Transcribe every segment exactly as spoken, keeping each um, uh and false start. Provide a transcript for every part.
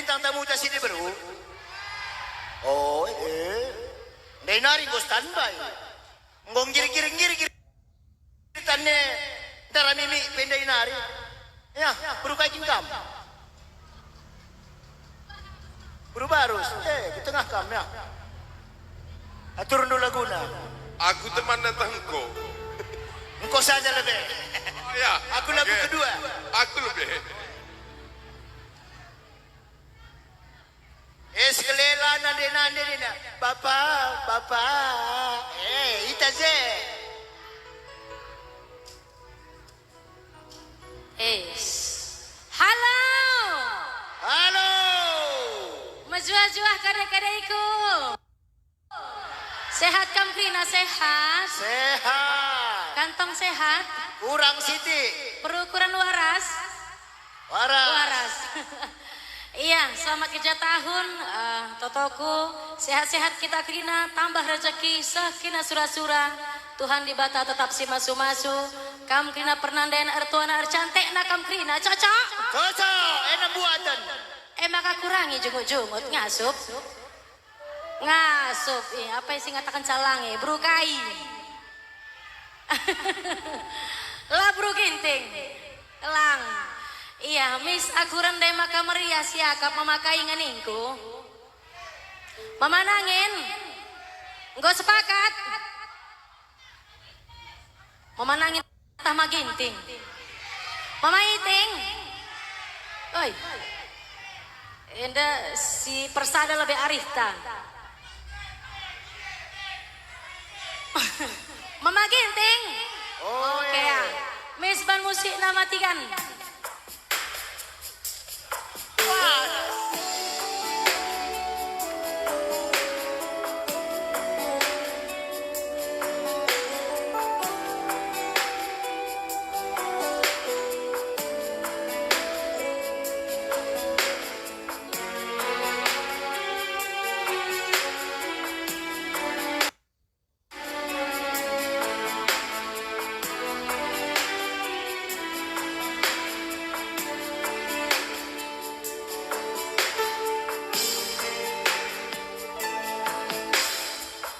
Tang tamu tas ini beru. Oh, eh. Ndai nari enggo standby. Enggo nggir-nggir-nggir-nggir. Tane ndara mimi pe ndai nari. Ya, beru kai kin kam? Beru barus. Eh, di tengah kam, ya. Atur dulu laguna. Aku teman datang engko. Engko saja lebe. Oh, ya. Aku lagu Oke. kedua. Aku lebe. Eh, sekelela nande-nande nina, "Bapa, bapa." Eh, ita je. Eh, halo. Halo. Mejuah-juah kade-kadeku. Sehat kam kerina, sehat? Sehat. Kantong sehat? Kurang siti. Perukuran waras? Waras. Waras. Iya, selamat kerja tahun, eh, totoku. Sehat-sehat kita kerina, tambah rezeki, seh kerina sura-sura. Tuhan Dibata tetap si masu-masu. Kam kerina pernanden ertuana ercantikna kam kerina, cocok? Cocok, enem buatan. Eh, maka kurangi jungut-jungut, ngasup. Ngasup, eh, apa si ngataken calang, eh, beru kai? La beru Ginting. Lang. Iya, Miss, aku rende maka meriah siakap memakai ngeningku. Mama Nangin. Enggo sepakat? Mama Nangin tah Ma Ginting. Mama Iting. Oi. Enda si persada lebe arihta. Mama Ginting. Oh, Oke, iya. ya. Miss, ban musikna matikan.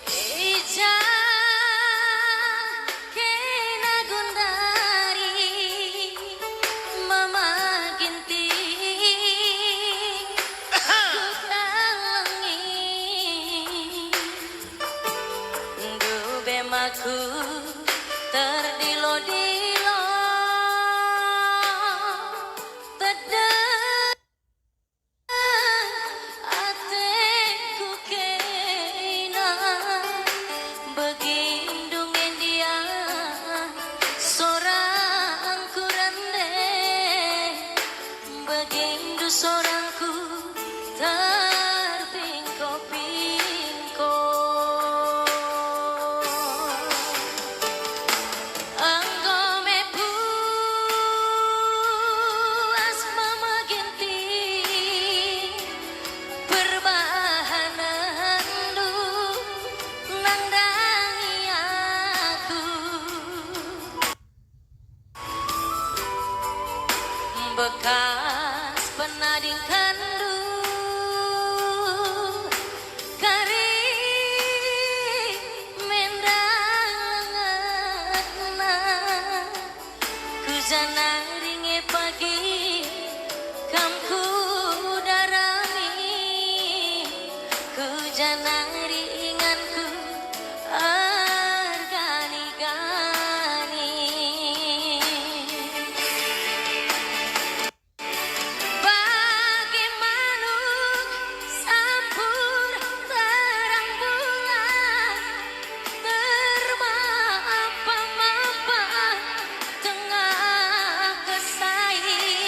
I ja kena gundari Mama Ginting, ku talengi. Ndube maku terdilo-dilo, tedeng ateku kena, begindu ngendia sorangku rende. Begindu sorangku terpingko-pingko. Enggo me puas Mama Ginting perbahanenndu nandangi aku. Bekas penadingkanndu kari mendang lengetna, ku janari nge pagi kam kudarami, ku janari inganku ergani-gani. Bagi manuk sampur terang bulan, termampa-mampa tengah kesai.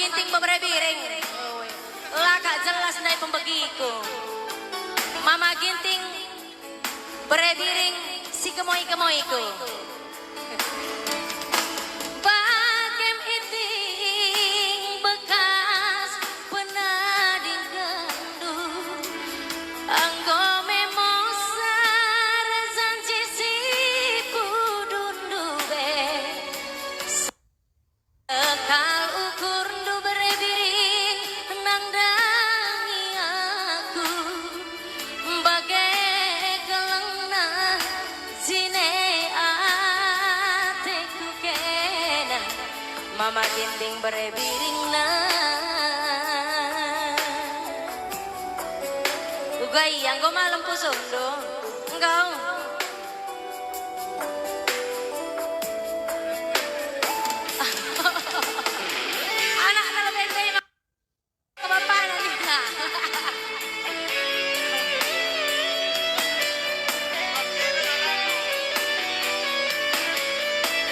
Ginting bebere biring. La ka jelas ndai pembegiku. Mama Ginting bere biring si gemoi-gemoiku. Bagem iting bekas penadingkenndu, enggo me mosar janji si pudundu be. Sekal ukurndu bere biring nandangi aku, bage kelengna jine ateku kena, Mama Ginting bere biringna. Uga ia enggo malem pusuhndu? Enggo. Anakna lebe ndai maka bapana nina.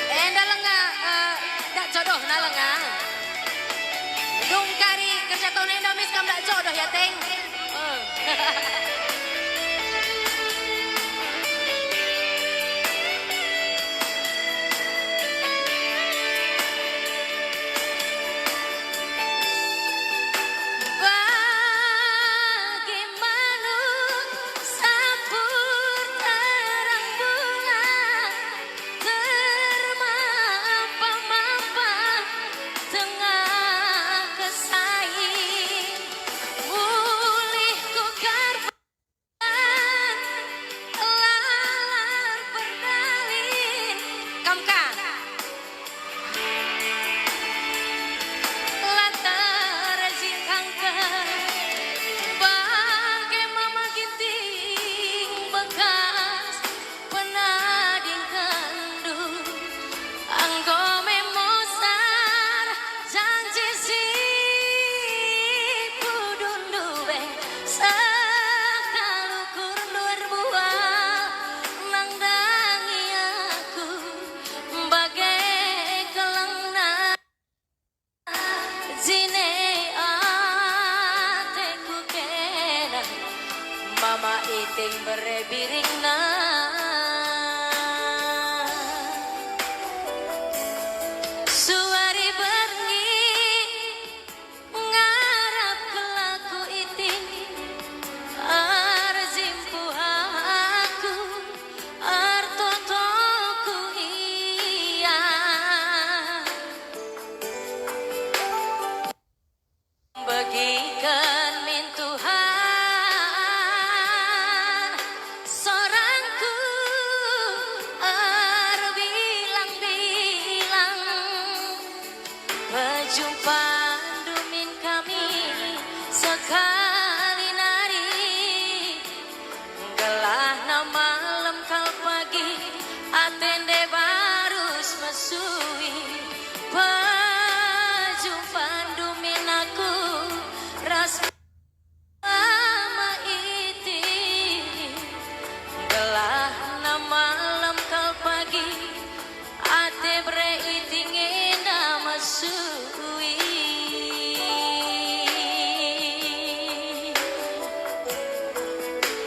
Enda lenga, eh, dak jodohna lenga. Dung kari kerja tahun enda mis kam dak jodoh ya, Teng? Bagi manuk sampur terang bulan, termampa-mampa tengah kesain, mulih ku karban lalar perdalin. Kam ka? La terjingkangken bage Mama Ginting bekas penadingkenndu, enggo me mosar janji si pudundu be. Sekal ukurndu erbuah nandangi aku, bage kelengna jine ateku kena, Mama Iting bere biringna. Suari berngi ngarap kelaku Iting, erjimpuh aku, ertotoku ia. Begiken min Tuhan sorangku erbilang-bilang. Pejumpandu min kami sekali nari. Gelahna malem kal pagi, ate ndai barus mesui. Pejumpandu min aku ras Mama Iting. Gelahna malem kal pagi, ate bere Iting enda mesui.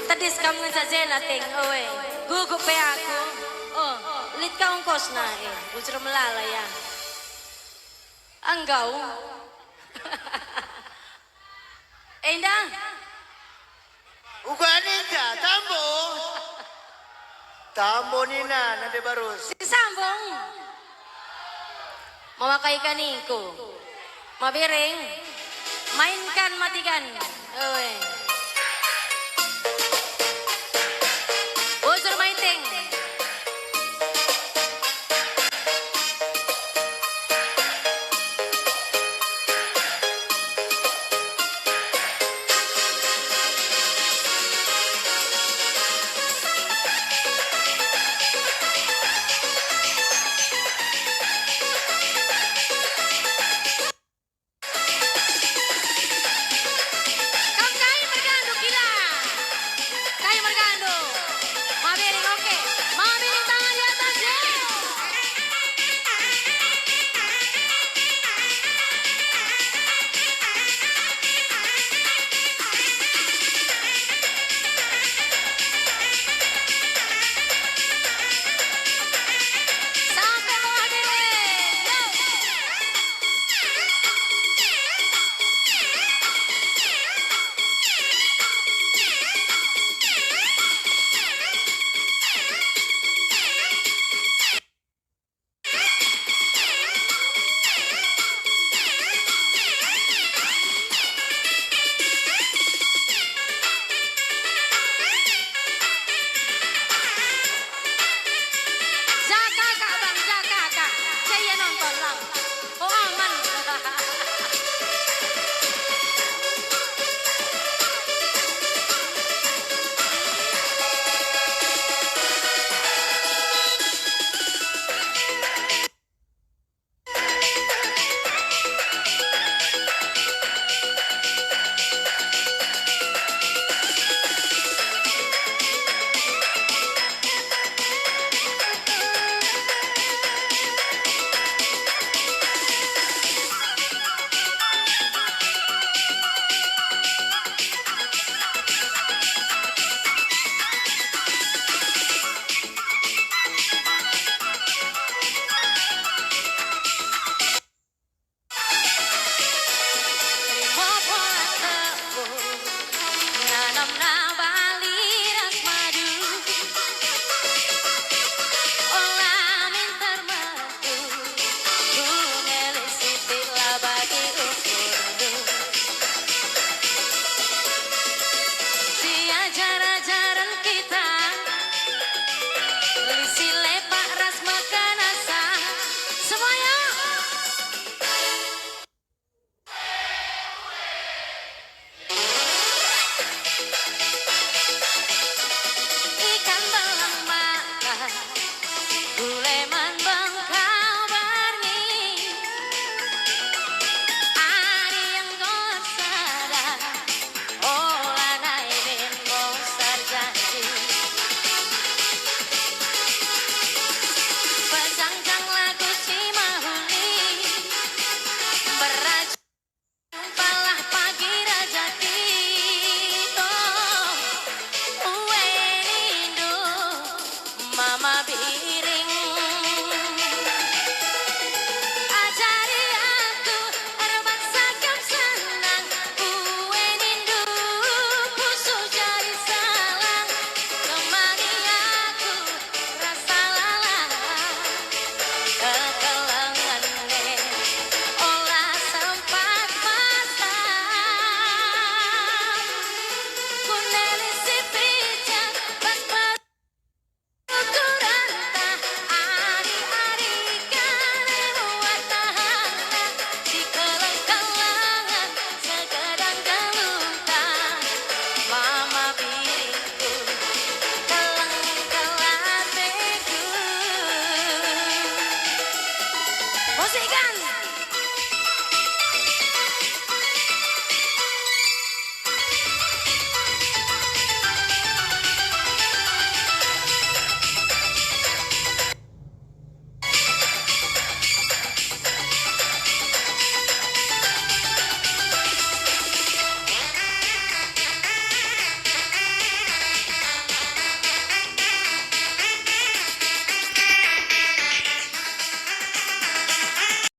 Tedis kam ngenca jena, Ting, oe. Gugup pe aku. Oh, lit ka ongkosna, eh, bujur melala, ya. Enggau. Enda. Uga ninta, tambo. Tambo nina nande barus. Sisambung. Memakai kaningku. Mabiring. Mainkan matikan. Oe.